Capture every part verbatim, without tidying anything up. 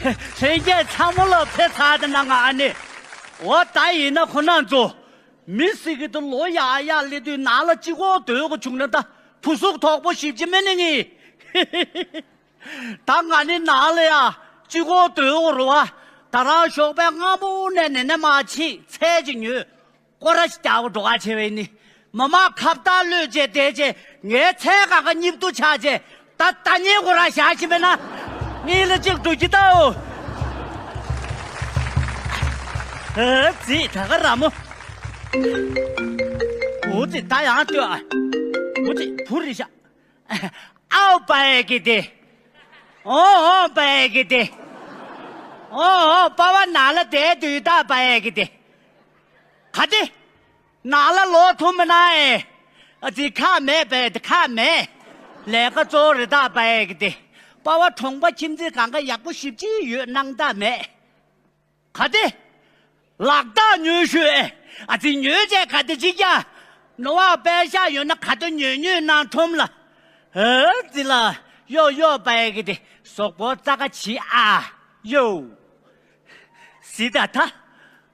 ལྷན་རྒྱས་ཚང་མ་ལ་ཕེབས་ཚར་དེ་ན་ང་ཨ་ནི། འོ་ད་ཡིན་ན་ཁོ་ན་ཚོ། མི་ཟེར་གི་དུ་ལོ་ཡག་ཡག་སླེབས་དུས་ནང་ལ་གཅིག་པོ་སྡོད་དགོས་བྱུང་ན་ད་བུ་གཟུགས་དོག་པོ་ཞིབ་ཅི་མེད་ནི་ངི། ད་ང་ནི་ནང་ལ་ཡ་གཅིག་པོ་སྡོད་དགོས་རུ་བ། ད་རང་ཞོགས་པའི་སྔ་མོ་ནས་ནས་ནས་མ་ཕྱིན་ཚལ་གྱི་ཉོས། སྐོར་ར་ཞིག་རྒྱག་འགྲོ་ག་བྱེད་པའི་ནི། མ་མ་ཁ་བཏགས་ལོས་བྱས་བསྡད་བྱས་ངའི་ཚལ་གང་ག་སྙིབ་ཏུ་ཆགས་བྱས། ད་ད་ཉེ་གོ་ར་བཞག་ཤི་མེད་ན། ངེད་ལ་གཅིག་འགྲོ་གི་ད་འོ། ཨ་ཙི་ད་ག་ར་མོ། འོ་ཙི་ད་ཡང་ལྟོས་ཨ། འོ་ཙི་བུ་རི་ཤ། ཨའོ་པ་ཡེ་གི་དེ། ཨོ་ཨོ་པ་ཡེ་གི་དེ། ཨོ་ཨོ་པ་བ་ན་ལ་དེ་དུས་ད་པ་ཡེ་གི་དེ། ག་དེ། ནང་ལ་ལོག་ཐུབ་མི་ན་ཨེ། ཨ་ཙི་ཁ་མེད་པས་དེ་ཁ་མེད། ལས་ཀ་གཙོ་རེ་ད་པ་ཡེ་གི་དེ། པ་བ་གྲོང་པ་ཁྱིམ་མཚེས་གང་ག་ཡག་པོ་ཞིབ་ཅིག་ཡོད་སྣང་ད་མེད། ག་དེ། ལག་རྟགས་ཉོས་ཤོས་ཨེ། ཨ་ཙི་ཉོས་བྱས་ག་དེ་ཅིག་ཀྱང་། ནོར་བ་པད་ཤག་ཡོད་ན་ག་དེ་ཉོས་ཉོས་ནང་ཁྲོམ་ལ། ཨ་ཙི་ལ། ཡོ་ཡོ་པ་ཡེ་གི་དེ་གཟུགས་པོ་རྩ་ཁ་བྱི་ཨ། ཡོ། སི་ད་ད།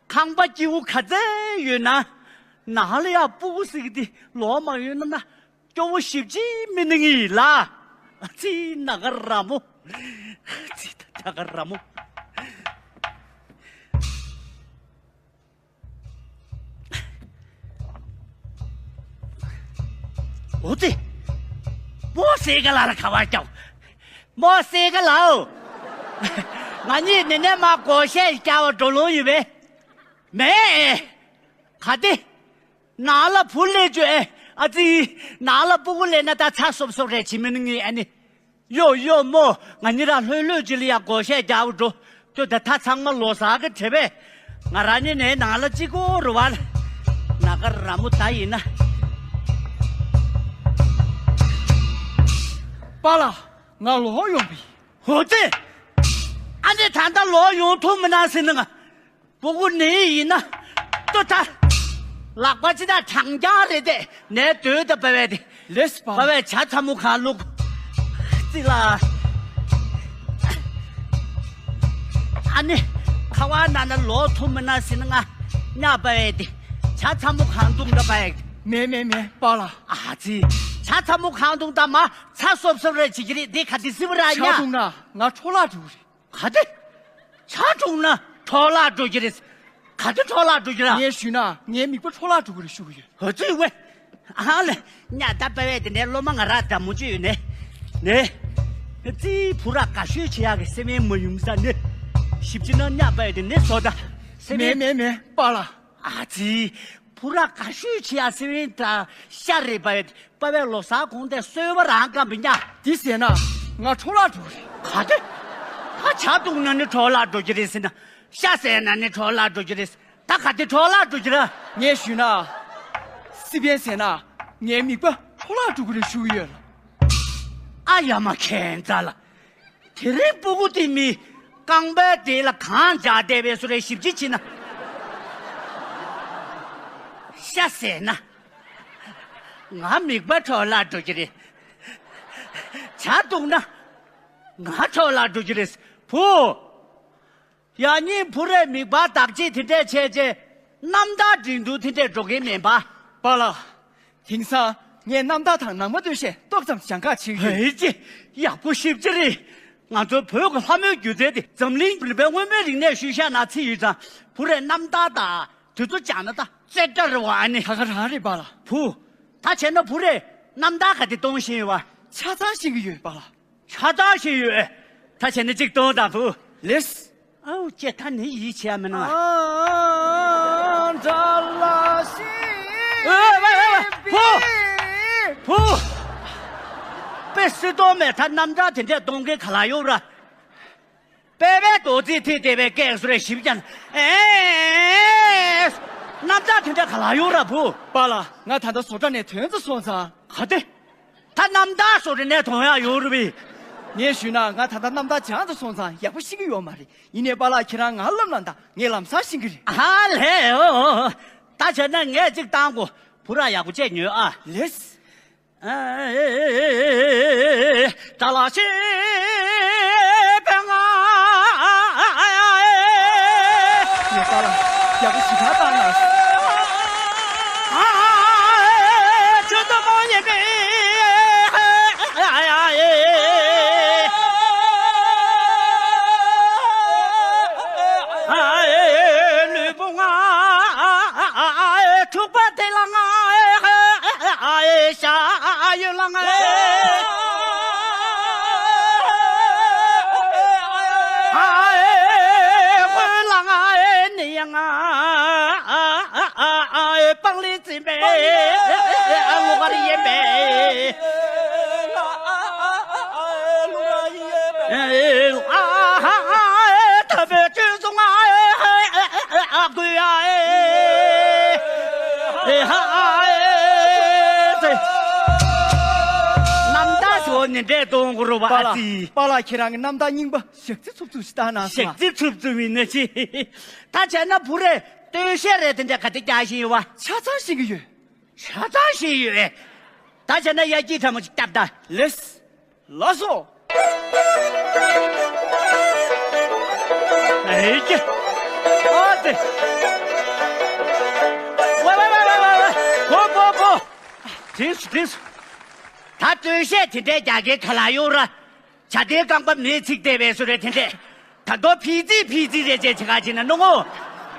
ཁང་པ་སྐྱིད་པོ་ག་ཚད་ཡོད་ན། ནང་ལ་ཡ་སྤུ་གུ་ཟིག་དེ་ལོག་མ་ཡོད་ན་ན། སྐྱོ་བོ་ཞིབ་ཅིག་མི་ནི་ངི་ལ། ཨ་ཙི་ན་ག་ར་མོ། ཨ་ཙི་ད་ག་ར་མོ། འོ་ཙི། མོ་སེ་ག་ལ་ར་ཁ་བ་སྐྱོ། མོ་སེ་ག་ལའོ། ང་གཉིས་ནི་ནས་མ་གོ་ཤེས་སྐྱ་བ་འགྲོ་ལོང་ཡོད་པས། མེད། ག་དེ། ནང་ལ་བུ་ལས་བཅོས་ཨ་ཙི། ནང་ལ་སྤུ་གུ་ལས་ན་ད་ཚ་སོབ་སོབ་རེད་བྱེད་མི་ནི་ངས་ཨ་ནི། ཡོ་ཡོ་མོ། ང་གཉིས་ར་ལྷོད་ལྷོད་ཅི་ལ་ཡ་གོ་ཤས་རྒྱག་འགྲོ། ཁྱོད་ད་ད་ཚང་མ་ལོ་སར་གི་བྲེལ་བས། ང་རང་ཉིད་ནས་ནང་ལ་ཅི་གོ་རུ་བ། ན་ག་ར་མོ་ད་ཡིན་ན། པཱ་ལགས། ང་ལོག་ཡོང་པས། ཧོ་ཙེ། ཨ་ནི་ད་ལྟ་ལོག་ཡོང་ཐུབ་མི་ན་ཟིན་ན་ང་། སྤུ་གུ་ནི་ཡིན་ན། ལྟོས་ད། ལག་པ་ཅི་ད་གྲང་རྐྱང་རེད་དེ་ནས་སྡོད་ད་པ་བས་དེ། ལེས་པ། པ་བས་ཇ་ཚ་མོ་གང་བླུག་ཙི་ལ། ཨ་ནི། ཁ་བ་ན་ན་ལོག་ཐུབ་མི་ན་ཟིན་ང་། ཉ་པ་བས་དེ། ཇ་ཚ་མོ་གང་བླུག་འདྲ་པ་བས། མེ་མེ་མེ་པ་ལ། ཨ་ཙི། ཇ་ཚ་མོ་གང་བླུག་ད་མ་ཚ་སོབ་སོབ་རེ་བྱེད་ཀྱི་རེད་དེ་ག་དེ་སི་བ་ར་ཉ། ཇ་བླུག་ན་ང་འཕྲོ་བརླག་འགྲོ་གི་རེད། ག་དེ། ཇ་འཐུང་ན་འཕྲོ་བརླག་འགྲོ་གི་རེད། ག་དེ་འཕྲོ་བརླག་འགྲོ་གི་ར། ངས་ཞུས་ན་ངའི་མིག་པ་འཕྲོ་བརླག་འགྲོ་གི་རེད་ཞུ་གི་ཡོད། ཧོ་ཙི་ཝེ། ཨ་ལེ། ཉ་ད་པ་བས་དེ་ནས་སློབ་མ་ང་ར་འདྲ་མོ་ཅི་ཡོད་ནས། ནས། ཙི་བུ་ར་དགའ་ཤོས་བྱེད་ཡག་གི་སེམས་ཡན་མ་ཡོང་ས་ནས། ཞིབ་ཅི་ན་ཉ་པ་བས་དེ་ནས་བཟོ་ད། སེམས་མེ་ཡན། མེ་མེ་པ་ལ། ཨ་ཙི། བུ་ར་དགའ་ཤོས་བྱེད་ཡག་སེམས་ཡན་ད་ཤ་རེད་པ་བས། པ་བས་ལོ་སར་གོང་དེ་གསོལ་བ་རང་བཀབ་མི་ཉག་འདི་ཟེར་ན་ང་འཕྲོ་བརླག་འགྲོ་གི་རེད། ག་དེ། ད་ཇ་བཏུང་ན་ནི་འཕྲོ་བརླག་འགྲོ་གི་རེད་ཟེར་ན། ཤ་ཟས་ན་ནི་འཕྲོ་བརླག་འགྲོ་གི་རེད། ད་ག་དེ་འཕྲོ་བརླག་འགྲོ་གི་ར། ངས་ཞུས་ན། སི་པན་ཟེར་ན་ངའི་མིག་པ་འཕྲོ་བརླག་འགྲོ་གི་རེད་ཞུ་གི་ཡོད་ལ། ཨ་ཡ་མ་ཁྱད་མཚར་ལ། དེ་རིང་སྤུ་གུ་དེ་མི་རྐང་པའི་དེ་ལ་གང་འཇག་བསྡད་པའི་བཟོ་རེ་ཞིབ་ཅི་བྱེད་ན། ཤ་ཟས་ན། ང་མིག་པ་འཕྲོ་བརླག་འགྲོ་གི་རེད། ཇ་བཏུང་ན། ང་འཕྲོ་བརླག་འགྲོ་གི་རེད། བུ། ཡང་སྙིང་བུ་རས་མིག་པ་བདག་གཅེས་དེ་འདྲས་བྱས་རྗེས་རྣམ་ཐར་འབྲི་འདུག་དེ་འདྲས་འགྲོ་གི་མིན་པ། པཱ་ལགས། དེང་སང་ངས་རྣམ་ཐར་དང་ནང་པ་སྟོད་གཞས་ཏོག་ཙམ་སྦྱང་ག་ཕྱིན་ཡོད། ཧེ་ཅེ། ཡག་པོ་ཞིབ་ཅི་རེད། ང་ཚོ་བོད་ཀྱི་ལྷ་མོའི་སྒྱུ་རྩལ་དེ་འཛམ་གླིང་རིམ་པའི་མངོན་མེད་རིག་གནས་ཤུལ་བཞག་ནང་ཚུད་ཡོད་ཙང་བུ་རས་རྣམ་ཐར་དང་དེ་ཚོ་སྦྱང་ན་ད་རྩེ་གྲ་རེད་བ་ཨ་ནི། ད་ག་རང་རེད་པཱ་ལགས། བུ། ད་བྱས་ན་བུ་རས་རྣམ་ཐར་ག་དེ་གཏོང་བཞིན་ཡོད་བ། ཆ་ཚང་ཤེས་ཀྱི་ཡོད་པཱ་ལགས། ཆ་ཚང་ཤེས་ཡོད། ད་བྱས་ན་གཅིག་གཏོང་དང་བུ། ལེས། ཨའུ་ཅེ་ད་ནི་ཡིད་ཆེས་ཡ་མི་ནང་། ཨ་འདྲ་ལ་ཤི། ཨེ་ཝེ་ཝེ་ཝེ། བུ། བུ། པེ་སི་ཏོ་མེ་ད་རྣམ་ཐར་དེ་འདྲས་གཏོང་མཁན་ག་ལ་ཡོད་ར། པེ་པེ་རྡོ་རྩིས་ཐིག་དེ་བའི་སྐད་སུ་རེ་ཞིབ་ཀྱང་། ཨེ། རྣམ་ཐར་དེ་འདྲ་ག་ལ་ཡོད་ར་བུ། པཱ་ལགས་ང་ད་ལྟ་བཟོ་གྲྭ་ནས་ཐོན་ཙམ་སོང་ཙང་། ག་དེ། ད་རྣམ་ཐར་བཟོ་གྲྭ་ནས་ཐོན་ཡག་ཡོད་རུ་བི། ངས་ཞུས་ན་ང་ད་ལྟ་རྣམ་ཐར་སྦྱང་ཙམ་སོང་ཙང་ཡག་པོ་ཤེས་ཀྱི་ཡོད་མ་རེད། ཡིན་ནའི་པཱ་ལགས་ཁྱེད་རང་ང་བསླབ་གནང་དང་ངས་ལམ་སང་ཤེས་ཀྱི་རེད། ཧ་ལས་ཨོ། ད་བྱས་ན་ངས་གཅིག་བཏང་གོ། བུ་ར་ཡག་པོ་བྱས་ཉོས་ཨ། ལེས། ད་ལ་ཤེས་པའི་ང་། ཡག་པོ་ཞེ་དྲག་བཏང་གནང་། ཨ་ཨ་ཨ་ཨ། ཁྱོད་ཚོ་མོ་ཡིན་པས། ཨ་ཨ་ཨ་ཨ་ཨ། ཨ་ཨ་ཨ་ཨ། ལུས་པོ་ང་ཨ་ཨ་ཨ་ཨ་ཨ། འཁྲུག་པ་དེ་ལ་ང་ཨ་ཨ་ཨ་ཨ། ཤ་ཡོད་ལ་ང་ཨ་ཨ་ཨ་ཨ། ཨ་ཨ་ཨ་ཨ། ཧོན་ལ་ང་ཨ་ཨ་ཨ་ཨ། ནི་ཡང་ང་ཨ་ཨ་ཨ་ཨ་ཨ། སྤང་ལེ་འཛིན་པའི་ཨ་ལོ་གར་ཡིན་པས། ཨ་ཨ་ཨ་ཨ། ད་བེད་སྤྱོད་སོང་ང་ཨ་ཨ་ཨ་ཨ། དགོས་ཨ་ཨེ་ཨེ་ཧ་ཨ་ཨེ། རྣམ་ཐར་ཞོ་ནི་འདྲེ་གཏོང་དགོས་རོ་བ། ཨ་ཙི། པཱ་ལགས། ཁྱེད་རང་གི་རྣམ་ཐར་རྙིང་པ་ཞག་རྩི་འཚུབ་འཚུབ་ཞིག་བཏང་གནང་སོང་ང་། ཞག་རྩི་འཚུབ་འཚུབ་ཡིན་ན་ཅི། ད་བྱས་ན་བུ་རེ་སྟོད་གཞས་རེ་དེ་འདྲ་ག་དེ་རྒྱག་བཞིན་ཡོད་བ། ཆ་ཚང་ཤེས་ཀྱི་ཡོད། ཆ་ཚང་ཤེས་ཡོད། ད་བྱས་ན་ཡ་སྐྱིད་ཕྲ་མོ་ཅིག་བརྒྱབ་ད། ལེས། ལགས་སོ། ཨེ་ཀྱེ། ཨ་ཙི། ཝེ་ཝེ་ཝེ། བོ་བོ་བོ། དྲིས་སུ་དྲིས་སུ། ད་སྟོད་གཞས་དེ་འདྲའི་རྒྱག་མཁན་ག་ལ་ཡོད་ར། བྱ་དེའི་རྐང་པ་མེས་ཚིག་བལྟས་པའི་བཟོ་རེད་དེ་འདྲས། ད་དོ་ཕི་ཙི་ཕི་ཙི་རེད་ཅེས་བྱེད་ག་ཅིག་ན་ནོ་ངོ་།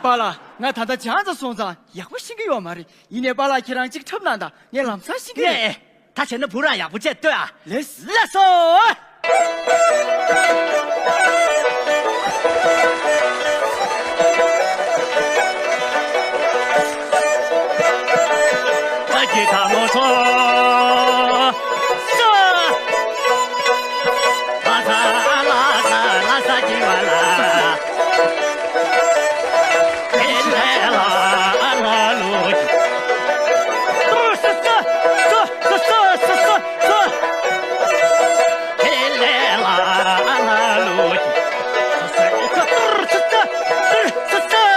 པཱ་ལགས། ང་ད་ལྟ་བྱང་ཙམ་སོང་ཙང་ཡག་པོ་ཤེས་ཀྱི་ཡོད་མ་རེད། ཡིན་ནའི་པཱ་ལགས་ཁྱེད་རང་གཅིག་འཁྲབ་གནང་དང་། ངས་ལམ་སང་ཤེས་ཀྱི་རེད། ངས་ད་བྱས་ན་བུ་ར་ཡག་པོ་བྱས་ལྟོས་ཨ། ལེས། ལགས་སོ། ད་ཀྱི་ཐ་མོ་ཚོ། ལ་ས་ལ་ས་ལ་ས་ཀྱི་བ་ལ། ཨེ་ལེ་ལ་ལ་ལུ་ཀྱི། ཏུ་ས་ས་ས་ས་ས་ས་ས། ཨེ་ལེ་ལ་ལ་ལུ་ཀྱི། ས་ས་ས་ས་ས་ས།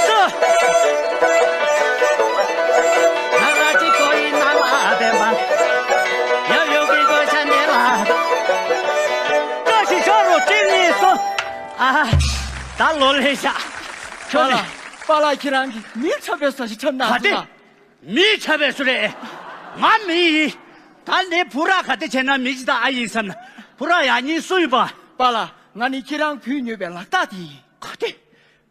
ས། ང་ར་གཅིག་པོ་ཡིན་ན་ལ་བདེན་པ། ཡབ་ཡུམ་གྱི་གོ་ཆ་ནས་ལ། བཀྲ་ཤིས་ཤོག་རོ་གཅིག་གཉིས་གསུམ། ཨ། ད་ལོ་ལེ་ཤ། ཁྱོད་ལ། པཱ་ལགས་ཁྱེད་རང་གིས་མིར་ཆགས་པའི་བཟོ་ཞིག་འཁྲབ་གནང་སོང་ང་། མིར་ཆགས་པའི་བཟོ་རེད། ང་མི་ཡིན། ད་ནི་བུ་ར་ག་དེ་བྱས་ན་མི་ཅི་ད་ཨ་ཡིན་བསམ་ན། བུ་ར་ཡག་ཉེས་སུ་ཡིན་པ། པཱ་ལགས། ང་ནི་ཁྱེད་རང་བུས་ཉོས་པའི་ལག་རྟགས་དེ་ཡིན། ག་དེ།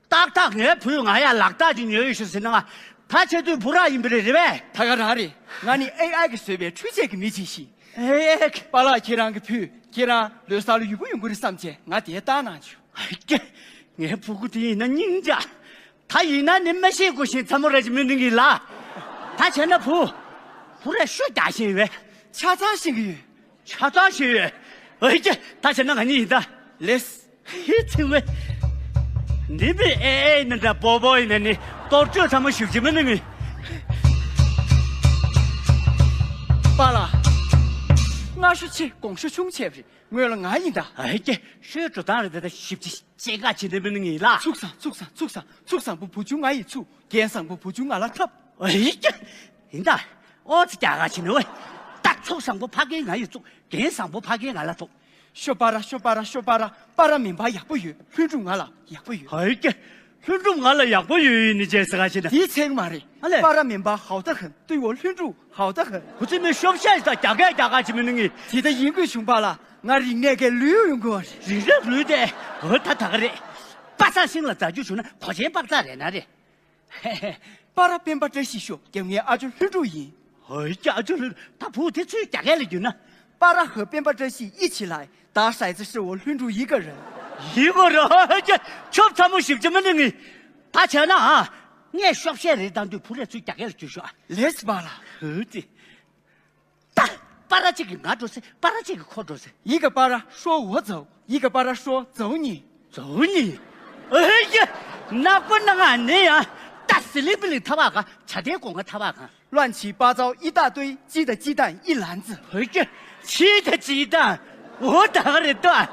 ཏག་ཏག་ངའི་བུས་ང་ཡ་ལག་རྟགས་ཅིག་ཉོས་ཡོད་ཤག་ཟེར་ན། ང་ད་བྱེད་དུས་བུ་ར་ཡིན་པ་རེད། རེད་པས། ད་ག་རང་རེད། ང་ནི་ཨེ་ཨའི་གིས་བཟོས་པའི་འཕྲུལ་ཆས་ཀྱི་མི་ཅིག་ཡིན། ཨེ་ཨེ། པཱ་ལགས་ཁྱེད་རང་གི་བུས་ཁྱེད་རང་ལོ་གསར་ལ་ཡུལ་པོ་ཡོང་གི་རེད་བསམ་བྱས་ང་དེ་བཏང་གནང་བྱུང་། ཨ་ཀྱེ། ངའི་བུ་གུ་དེ་ཡིན་ན་སྙིང་རྗེ། ད་ཡིན་ན་ནི་མ་ཤེས་དགོས་ཤིང་ཚ་མོ་ར་ཅིག་མི་འདུག་གི་ལ། ད་བྱས་ན་བུ། བུ་ར་ཤུ་རྒྱག་བཞིན་ཡོད། ཆ་ཚང་ཤེས་ཀྱི་ཡོད། ཆ་ཚང་ཤེས་ཡོད། ཨེ་ཀྱེ། ད་བྱས་ན་ང་གཉིས་ཡིན་ད། ལེས། ཧི་ཚིག་བས། འདི་མི་ཨེ་ཨེ་ནི་འདྲ་པོ་པོ་ཡིན་ན་ནི་གཏོར་བཅོས་ཚང་མ་ཞིབ་ཅིག་མི་ནི་ངི། པཱ་ལགས། སྔ་ཤོས་ཆེ་གོང་ཤོས་ཆུང་བྱས་པ་རེད། སྔོན་ལ་ང་ཡིན་ད། ཨེ་ཀྱེ། ཤོས་འགྲོ་སྟངས་རེད་ད། ཞིབ་ཅིག་བྱེད་ག་བྱེད་འདི་མི་ནི་ངི་ལ། ཚུགས་བཟང་ཚུགས་བཟང་ཚུགས་བཟང་། ཚུགས་བཟང་པོ་བུ་ཆུང་ང་ཡིས་ཚུགས། འགན་བཟང་པོ་བུ་ཆུང་ང་ལ་འཐབ། ཨེ་ཀྱེ། ཡིན་ད། ཨོ་ཙི་རྒྱ་གར་ཕྱིན་ནས་ཝེ། ད་ཚུགས་བཟང་པོ་ཕ་རྒན་ང་ཡིས་ཚུགས། འགན་བཟང་པོ་ཕ་རྒན་ང་ལ་ཐོགས། ཤོ་པ་ར་ཤོ་པ་ར་ཤོ་པ་ར། པ་ར་མིན་པ་ཡག་པོ་ཡོད། ལྷུན་གྲུབ་ང་ལ་ཡག་པོ་ཡོད། ཧོ་ཀྱེ། ལྷུན་གྲུབ་ང་ལ་ཡག་པོ་ཡོད་ཡིན་ནི་ཅེས་ཟེར་ག་ཕྱིན་ན། དེའི་ཚེག་མ་རེད། ཨ་ལས། པ་ར་མིན་པ་好得很།对我 ལྷུན་གྲུབ 好得很། ཁོ་ཚོས་མི་ཤོབ་ཤ་ཞིག་ད་རྒྱ་སྐད་རྒྱ་གར་ཅིག་མི་ནི་ངི། དེ་ད་ཡིན་དགོས་བྱུང་པ་ལ། ང་རིག་གནས་ཀྱི་ལུས་ཡོང་དགོས་པ་རེད། རིག་རབ་ལུས་དེ། འོ་ད་ད་ག་རེད། པ་ས་ཤིང་ལ་རྫ་རྒྱུ་བྱུང་ན་གོ་ཆེན་པག་ཙག་རེད་ན་རེད། 巴拉 སྤེན་པ་བཀྲ་ཤིས་ཤོག་རྒྱབ་ངའི་ཨ་ཅོ་ལྷུན་གྲུབ་ཡིན། ཧོ་ཡ་ཨ་ཅོ་ལྷུན། ད་བུ་དེ་ཚོའི་རྒྱ་སྐད་ལ་བསྒྱུར་ན། 巴拉 和 སྤེན་པ་བཀྲ་ཤིས 一起来，打骰子是我 ལྷུན་གྲུབ 一个人། 一个人། ཧོ་ཡ་ཁྱོད་ཚ་མོ་ཞིབ་ཅིག་མི་ནི་ངི། ད་བྱས་ན་ཨ། ངས་ཤོབ་ཤ་རེ་བཏང་དུས་བུ་ར་ཚོའི་རྒྱ་སྐད་ལ་བསྒྱུར་ཤོག་ཨ། ལེས་པཱ་ལགས། ཧོ་ཙི། ད། 巴拉 གཅིག་གིས་ང་འགྲོ་ཟེར། 巴拉 གཅིག་གིས་ཁོ་འགྲོ་ཟེར། 一个 巴拉 说我走，一个 巴拉 说走你། 走你། ཨེ་ཡ། ནག་པོ་ནང་ང་ནི་ཡ། ད་སི་ལི་པི་ལི་ཐ་བ་ག། བྱ་དེ་གོང་ག་ཐ་བ་ག། 乱七八糟一大堆，鸡的鸡蛋一篮子། ཧོ་ཀྱེ། ཁྱི་ད་ཅི་ད། འོ་ད་ག་རེད་ད།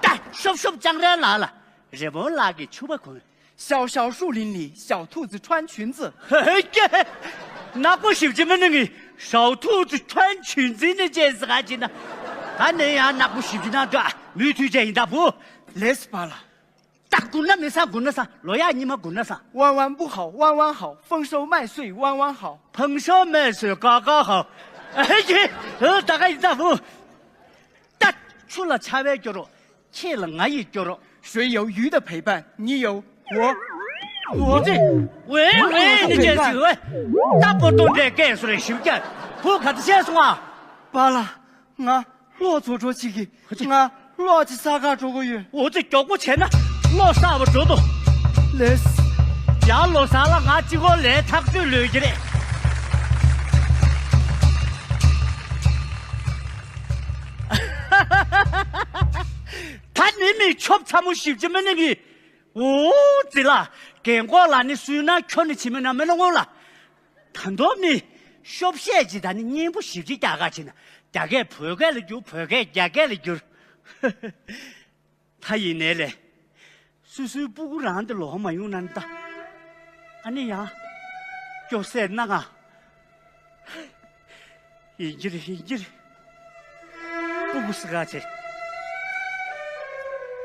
ད་ཤོབ་ཤོབ་ལྕང་རའི་ལ་ལ། རི་བོང་ལགས་ཀྱིས་ཕྱུ་པ་གོན། 小小树林里，小兔子穿裙子། ཧེ་ཀྱེ། ནག་པོ་ཞིབ་ཅིག་མི་ནི་ངི། 小兔子穿裙子 ནི་ཅེས་ཟེར་ག་ཅིག་ན། ད་ནི་ཡང་ནག་པོ་ཞིབ་ཅིག་ན་འདུག་ཨ། མུ་མཐུད་ཅན་ཡིན་ད་བུ། ལེས་པཱ་ལགས། ད་དགུ་ན་མི་ས་དགུ་ན་ས་ལོ་ཡག་ཉི་མ་དགུ་ན་ས། 万万不好，万万好，丰收麦穗万万好。 ཕང་ཤོ་མེ་སོས་ཀ་ཀ་ཧའོ། ཨེ་ཀྱེ། ཨོ་ད་ག་ཡི་ད་བུ། ད་ཆུ་ལ་ཆར་པའི་སྐྱོ་རོགས། ཁྱེད་ལ་ང་ཡི་སྐྱོ་རོགས། 水有鱼的陪伴，你有我，我 ཝེ་ཝེ་ཝེ། ནི་ཅན་ཅིག་ཝེ། ད་པོ་ཏོ་འདྲའི་སྐད་སུ་རེ་ཞིབ་རྒྱ། བུ་ག་ཚོད་བཤད་སོང་ཨ། པཱ་ལགས། ང་གློག་བཙོག་འགྲོ་ཅིག་གི། ང་གློག་ཅིག་ས་གར་འགྲོ་གི་ཡོད། འོ་ཙི་མགྱོགས་པོ་བྱས་ན་གློག་གསར་པ་འགྲོ་འདུག་ལེས། ཡར་ལོ་གསར་ལ་ང་གཅིག་པོ་ལས་ཐག་ཆོད་ལོས་ཀྱི་རེད། ད་ནི་མི་ཆོབ་ཚ་མོ་ཞིབ་ཅི་མི་ནི་གི། འོ་ཙི་ལ། རྒན་གོག་ལ་ནི་སུས་ན་ཁྱོད་ནི་ཕྱི་མི་ན་མི་ན་ངོ་ལ། ད་མདོ་མི། ཤོབ་བཤད་ཅི་ད་ནི་སྙན་པོ་ཞིབ་ཅི་རྒྱ་གར་ཅི་ན། རྒྱ་སྐད་བོད་སྐད་ལ་བསྒྱུར། བོད་སྐད་རྒྱ་སྐད་ལ་བསྒྱུར། ད་ཡིན་ནའི་ལས། སུ་སུའི་སྤུ་གུ་རང་དེ་ལོག་མ་ཡོང་ན་ནི་ད། ཨ་ནི་ཡང་། སྐྱོ་སེ་ན་ང་། ཡིན་གྱི་རེད་ཡིན་གྱི་རེད། སྤུ་གུ་སི་ག་ཆེ།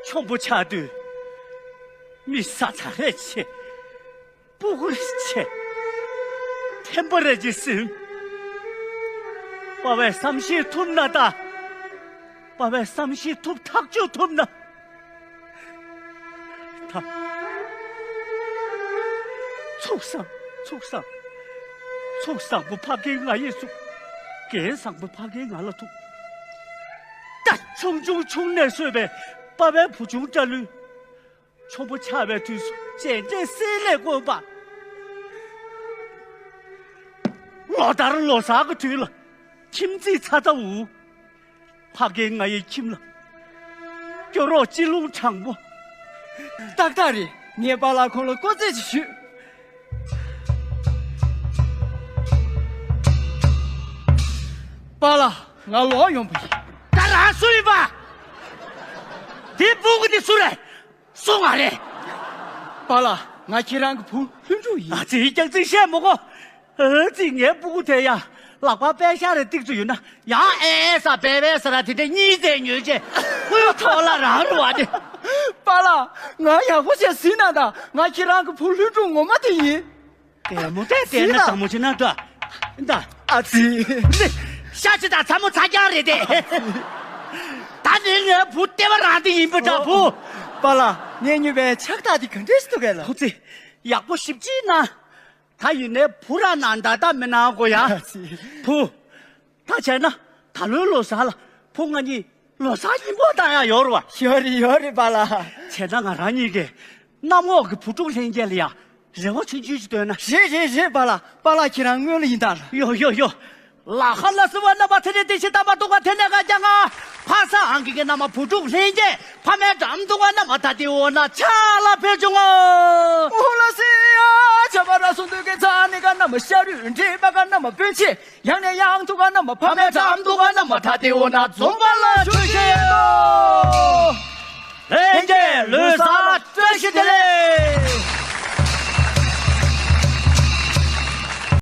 ཆོམ་པོ་ཆགས་དུས། མི་ས་ཚ་རེ་ཆེ། སྤུ་གུ་རེ་ཆེ། ཐེམ་པ་རེ་ཅི་སིམ། པ་བས་བསམ་ཤེས་ཐུབ་ན་ད། པ་བས་བསམ་ཤེས་ཐུབ་ཐག་ཆོད་ཐུབ་ན། ད། ཚུགས་བསམ། ཚུགས་བསམ། ཚུགས་བཟང་པོ་ཕ་རྒན་ང་ཡི་ཚུགས། རྒན་བཟང་པོ་ཕ་རྒན་ང་ལ་ཐུག་ད་ཆུང་ཆུང་ཆུང་ནས་གསོས་པའི་པ་བའི་བུ་ཆུང་སྐྲ་ལུས། ཆུང་པོ་ཆགས་པའི་དུས་སུ་བྱས་འདྲེ་སྲིན་ལས་དགོས་པ། ལོ་ལྟར་ལོ་གསར་གྱི་དུས་ལ་ཁྱིམ་མཚེས་ཚ་ཚ་འུ། ཕ་རྒན་ང་ཡི་ཁྱིམ་ལ། སྐྱོ་རོགས་སྤྱི་ལུང་དྲང་མོ། ཏག་ཏག་རེད། ངས་པཱ་ལགས་ཁོང་ལ་བཀོད་རྩིས་ཅིག་ཞུས། པཱ་ལགས་ང་ལོག་ཡོང་པ་ཡིན། ད་རང་སུ་ཡིན་པ། དེ་སྤུ་གུ་དེ་སུ་རེད། སུ་ང་རེད། པཱ་ལགས་ང་ཁྱེད་རང་གི་བུ་ལྷུན་གྲུབ་ཡིན། ཨ་ཙི་རྒྱག་རྩིས་བཤད་མོ་གོ། ཨ་ཙི་ངའི་སྤུ་གུ་དེ་ཡ། ལག་པ་པད་ཤག་རེ་ཏིག་ཙུ་ཡོད་ན། ཡང་ཨེ་ཨེ་ས་བེ་བེ་ས་ར་དེ་འདྲ་གཉིས་ཙེ་ཉོས་རྗེས། སྤུ་གུ་ཐོག་ལ་རང་རུ་བ་དེ། པཱ་ལགས་ང་ཡག་པོ་བྱས་ཟིན་ན་ད་ང་ཁྱེད་རང་གི་བུ་ལྷུན་གྲུབ་ངོ་མ་དེ་ཡིན། དེ་མོ་དེ་དེ་ན་ཟིན་ན། ཚ་མོ་ཆེ་ན་འདྲ། འདྲ། ཨ་ཙི། ཤ་ཆེ་དང་ཚ་མོ་ཚ་རྐྱང་རེད་དེ། ད་ནི་ངའི་བུ་ལྟེ་བ་རང་དེ་ཡིན་པ་འདྲ་བུ། པཱ་ལགས་ངས་ཉོས་པའི་ཕྱག་རྟགས་དེ་ག་འདྲས་སུ་འདུག་གས་ལ། ཁོ་ཚེ། ཡག་པོ་ཞིབ་ཅིག་ན། ད་ཡིན་ནའི་བུ་ར་ན་ད་ད་མི་ན་གོ་ཡ། བུ། ད་བྱས་ན་ད་ལོའི་ལོ་གསར་ལ་བུ་ང་གཉིས་ལོ་གསར་སྙིང་པོ་བཏང་ཡ་ཡོད་རེད་བ། ཡོད་རེད་ཡོད་རེད་པཱ་ལགས། བྱས་ན་ང་རང་གཉིས་ཀྱིས་གནམ་འོག་གི་བུ་ཕྲུག་ལྷན་རྒྱས་ལ་ཡ་རེ་བ་ཆུང་ཆུང་ཞིག་བཏོན་ན། རེད་རེད་རེད་པཱ་ལགས། པཱ་ལགས་ཁྱེད་རང་སྔོན་ལ་ཡིན་ད་ལ། ཡོ་ཡོ་ཡོ། ལ་ཧ་ལ་སི་བ་ན་མ་ཐེ་ནེ་ཏི་ཤི་ཏ་མ་ཏུ་ག་ཐེ་ནེ་ག་ཀྱང་ང་། ཕ་ས་ཨང་ཀི་གི་ན་མ་བུ་ཕྲུག་ལྷན་རྒྱས། ཕ་མའི་འགྲམ་དུ་ག་ན་མ་ཐ་ཏི་འོ་ན་ཆ་ལ་ཕེ་ཆུང་ངོ་། ཨོ་ལ་སི་ཡ་ཆ་པ་ར་སུ་འདུ་གི་ཚ་ནི་ག་ན་མ་ཤ་རུས་འདྲེས་པ་ག་ན་མ་སྤུན་མཆེད། ཡང་ནས་ཡང་དུ་ག་ན་མ་ཕ་མའི་འགྲམ་དུ་ག་ན་མ་ཐ་ཏི་འོ་ན་འཛོམས་པ་ལ་ཞུ་ཞེས་དོ། ལྷན་རྒྱས་ལོ་གསར་བཀྲ་ཤིས་བདེ་ལེགས།